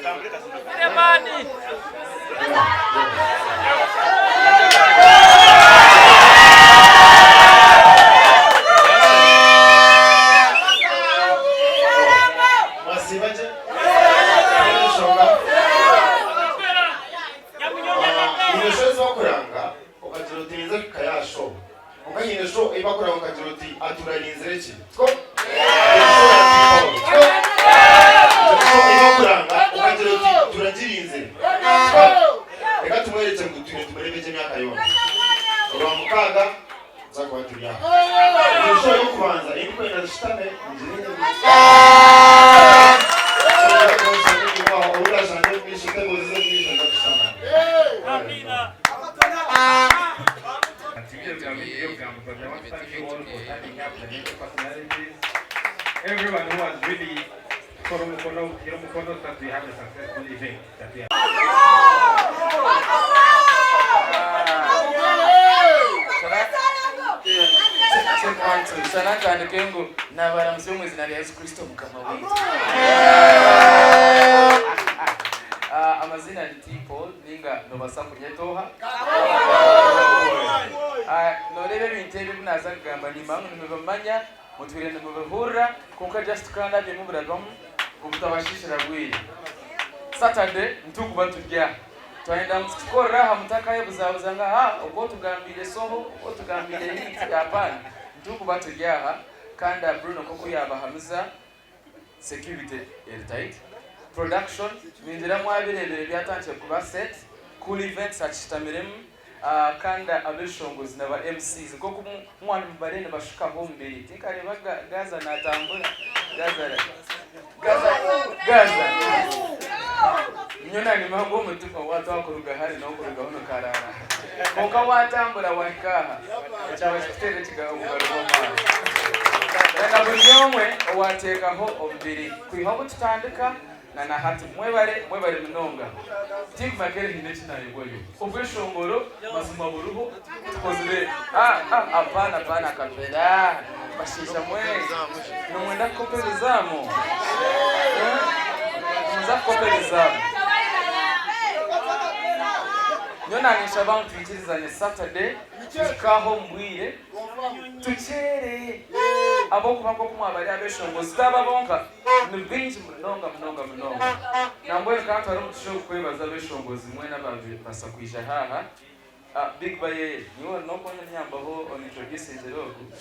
Mwasiiba gye? Tihaine nshonga? Haine show ezi bakuranga okagira oti ninza kuhikayo aha show. Kwonka haine show ei bakuranga okagira oti aturarinzire ki? Siko? Egyo show ya T-Paul. Siko? Egyo show ei bakuranga okagira oti turagirinzire. Siko? Reka tumwerekye ngu twine tumureebe gye emyaka yoona. Orwamukaaga Nituza kuba turi aha. Egyo show y'okubanza ei ndikwenda nshutame ngire Obu ndashanga omu maisho tebo zize omu maisho nza kushutama. Everyone who has really kukora omukono, kugira omukono so that we have a successful event that we are. Shana ntandike ngu nabaramutsya omu izina rya Yesu Kristo Mukama waitu. Amazina ni T Paul ninga nobasa kunyeta oha? Noreeba ebintu ebi ebi naza kugamba nimba ngu nimubimanya mutwire nimubihurira kwonka just kandi abyemu burabamu obutabashiishira bwire. Saturday nitukuba turi aha. Twayenda ngu tukikorere aha mutakayebuzabuza ngu aha oku otugambiire soho, oku otugambiire hit, apana. Nitukuba turi aha kandi Bruno nkoku yabahamiza security eri tight. Production ningira mwabirebire byatandikire kuba set, cool events akishutamiremu kandi abeshongozi na ba MCs nkoku mwaba nimubare nibashukaho omubiri tinkareba Gaza natambura Gaza Gaza Gaza nyowe nanyima ngu omutima watwakuruga hare nokuruga hunu karara kwonka watambura wahika aha ekyaba kikuterera ekigambo obugaro bw'amaani na buri omwe owatekaho omubiri kwiha obu tutandika Na na hati mwebare mwebare munonga. Think Makerere haine eki nayebwayo. Obweshongoro mazima buriho tukozire ah ah apana apana akapera bashaija mwe nimwenda kukopa ebizaamu eh nimuza kukopa ebizaamu. Nyowe naninshaba ngu twikirizane Saturday tuhike aho omu bwire tukyere ahabw'okuba nk'oku mwaba ari abeshongozi taba bonka. Ni baingi munonga munonga munonga. Nambwenu ka ntware omugisha ogu kwebaza abeshongozi mwena ababaasa kwija haaha. Big Bayeye, niiwe orina okunyambaho on introducingire ogu.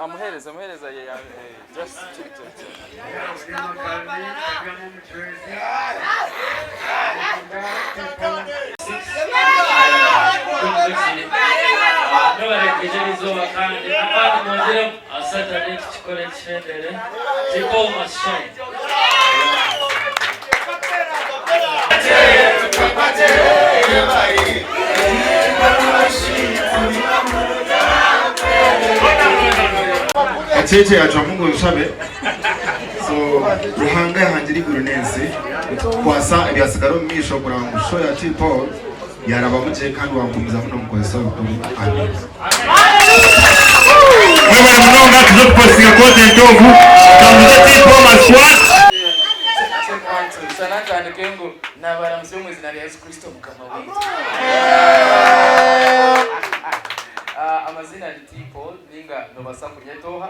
Amuhereze amuhereze aye ya just Mwebare kwija erizooba kandi amaani mwongyeremu aha Saturday tukikore kihendere People must shine. Kakyekye yacwamu ngu nshabe so Ruhanga yahangire eiguru n'ensi nitukukwasa ebyasigara omu maisho kureba ngu show ya T Paul yarabamu gye kandi wagumizamu nomukozesa obukuru. Amiina. Mwebare munonga tuze kupositinga content ogu tutambuze T Paul must what? Shana ntandike ngu nabaramutsya omu izina rya Yesu Kristo Mukama waitu. Amazina ni T Paul ninga nobasa kunyeta oha?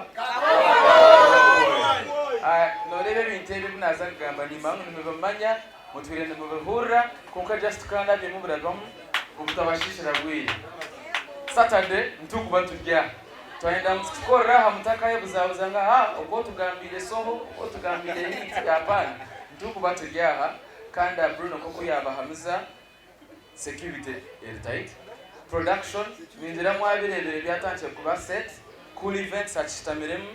Noreeba ebintu ebi ebi naza kugamba nimba ngu nimubimanya mutwire nimubihurira kwonka just kandi abyemu burabamu obutabashishira bwire. Saturday nitukuba turi aha twayenda ngu tukikorere aha mutakayebuzabuza ngu aha oku otugambiire soho oku otugambiire hit apana nitukuba turi aha Kandi Bruno nkoku yabahamiza security eri tight, production ningira mwabirebire byatandikire kuba set. Cool Events akishutamiremu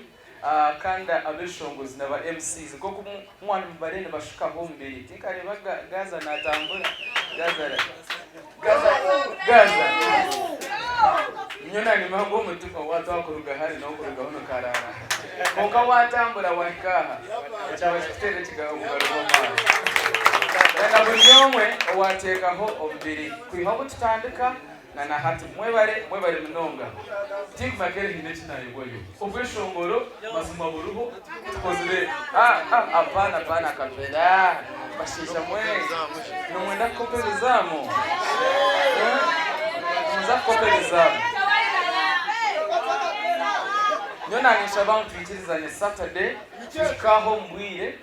kandi abeshongozi na ba MCs nk'oku mwaba nimubare nibashukaho omubiri tinkareeba Gaza natambura Gaza Gaza Gaza nyowe nanyima ngu omutima watwakuruga hare nokuruga hunu karara kwonka watambura wahika aha ekyaba kikuteera obugaro bw'amaani na buri omwe owateekaho omubiri kwiha obu tutandika Na na hati mwebare, mwebare munonga. Tinkumakere haine eki nayebwayo. Obweshongoro mazima buriho tukozire ah ah apana apana akapera. Bashaija mwe nimwenda kukopa ebizaamu? Eh? Nimuza kukopa ebizaamu? Nyowe naninshaba ngu twikirizane Saturday tuhike aho omu bwire.